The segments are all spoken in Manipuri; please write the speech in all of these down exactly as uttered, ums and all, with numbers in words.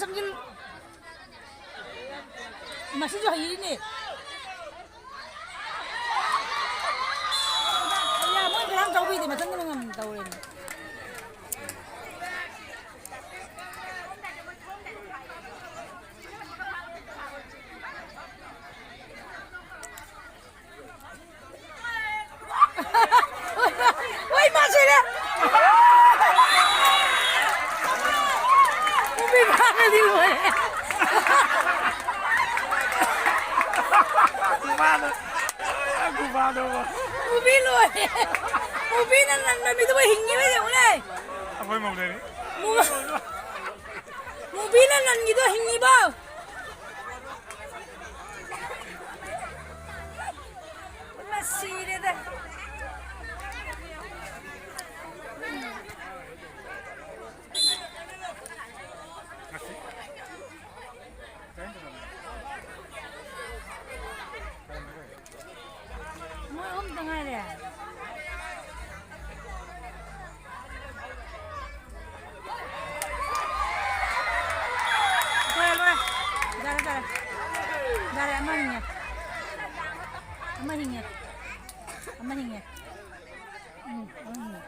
ꯆꯪꯁꯤꯜ-, ꯃꯁꯤꯁꯨ ꯍꯩꯔꯤꯅꯦ꯫ ꯑꯌꯥ, ꯃꯣꯏ ꯀꯅꯥꯝ ꯇꯧꯕꯤꯗꯦ, ꯃꯊꯟꯇꯅ ꯉꯝ ꯇꯧꯔꯦꯅꯦ꯫ ꯍꯣꯏ, ꯃꯥ ꯁꯤꯔꯦ꯫ ꯅꯨꯄꯤ ꯐꯥꯔꯗꯤ ꯂꯣꯏꯔꯦ꯫ ꯈꯨꯐꯥꯗꯣ, ꯈꯨꯐꯥꯗꯣ꯫ ꯅꯨꯄꯤ ꯂꯣꯏꯔꯦ꯫ ꯅꯨꯄꯤꯅ ꯅꯟꯕ ꯃꯤꯗꯨꯕꯨ ꯍꯤꯡꯉꯤꯕ ꯌꯦꯡꯉꯨꯅꯦ꯫ ꯑꯩꯈꯣꯏ ꯃꯧꯗꯩꯅꯤ꯫ ꯅꯨꯄꯤꯅ ꯅꯟꯒꯤꯗꯣ ꯍꯤꯡꯉꯤꯕꯣ꯫ ꯃꯁꯤꯔꯦꯗ꯫ ꯃꯣꯏ ꯑꯍꯨꯝꯇ ꯉꯥꯏꯔꯦ꯫ ꯂꯣꯏꯔꯦ, ꯂꯣꯏꯔꯦ꯫ ꯌꯥꯔꯦ, ꯌꯥꯔꯦ꯫ ꯌꯥꯔꯦ, ꯑꯃ ꯍꯤꯡꯉꯦ꯫ ꯑꯃ ꯍꯤꯡꯉꯦ꯫ ꯑꯃ ꯍꯤꯡꯉꯦ꯫ ꯎꯝ, ꯑꯃ ꯍꯤꯡꯉꯦ꯫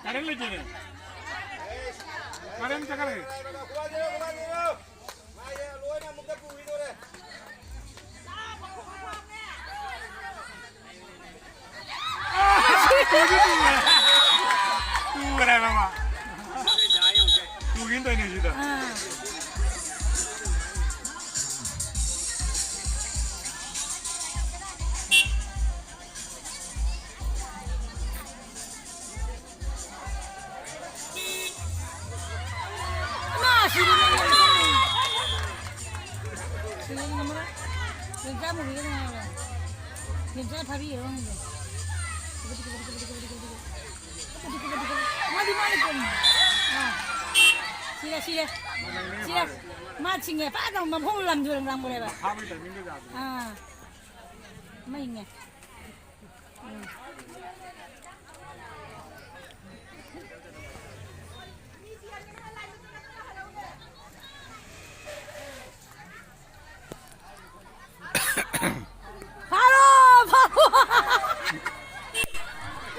ꯀꯔꯦꯟ ꯂꯩꯇꯦꯅꯦ꯫ ꯀꯔꯦꯟ ꯆꯠꯈ꯭ꯔꯦ꯫ ꯇꯨꯈ꯭ꯔꯦꯕ ꯃꯥ꯫ ꯇꯨꯈꯤꯅ ꯇꯧꯔꯤꯅꯦ ꯁꯤꯗ꯫ ꯑꯥ꯫ ꯑꯃ ꯁꯤꯔꯦ ꯅꯪ꯫ ꯁꯤꯔꯦ ꯅꯪ ꯑꯃ꯫ ꯂꯦꯡꯖꯥ ꯃꯨꯕꯤꯒ ꯅꯨꯡꯉꯥꯏꯕ꯭ꯔꯥ? ꯂꯦꯡꯖꯥ ꯐꯥꯕꯤꯔꯣ ꯅꯪꯒꯤꯗꯣ꯫ ꯃꯥꯗꯤ ꯃꯥꯅ ꯀꯣꯟꯅꯤ꯫ ꯑꯥ꯫ ꯁꯤꯔꯦ, ꯁꯤꯔꯦ꯫ ꯁꯤꯔꯦ꯫ ꯉꯥ ꯁꯤꯡꯉꯦ ꯐꯖꯅ ꯃꯐꯝ ꯂꯝꯗꯨ ꯂꯪꯕꯅꯦꯕ꯫ ꯐꯥꯕꯒꯤ ꯇꯥꯏꯃꯤꯡꯗ ꯌꯥꯗ꯭ꯔꯦ꯫ ꯑꯥ꯫ ꯃꯩꯉꯦ꯫ ꯎꯝ꯫ ꯐꯥꯔꯣ, ꯐꯥꯔꯣ꯫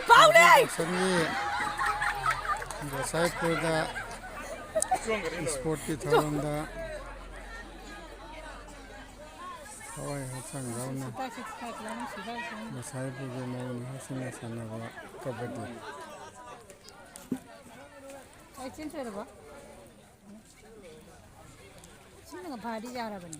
ꯐꯥꯎꯔꯦ꯫ ꯌꯥꯎꯁꯪꯒꯤ ꯒꯣꯁꯥꯏꯄꯨꯔꯗ ꯏꯁꯄꯣꯔꯠꯀꯤ ꯊꯧꯔꯝꯗ ꯊꯋꯥꯏ ꯍꯛꯆꯥꯡ ꯌꯥꯎꯅ ꯒꯣꯁꯥꯏꯄꯨꯔꯒꯤ ꯃꯧ ꯅꯍꯥꯁꯤꯡꯅ ꯁꯥꯟꯅꯕ ꯀꯕꯗꯤ꯫ ꯑꯩ ꯆꯦꯟ ꯊꯣꯏꯔꯕꯣ? ꯁꯤꯅꯒ ꯐꯥꯔꯗꯤ ꯌꯥꯔꯕꯅꯤ꯫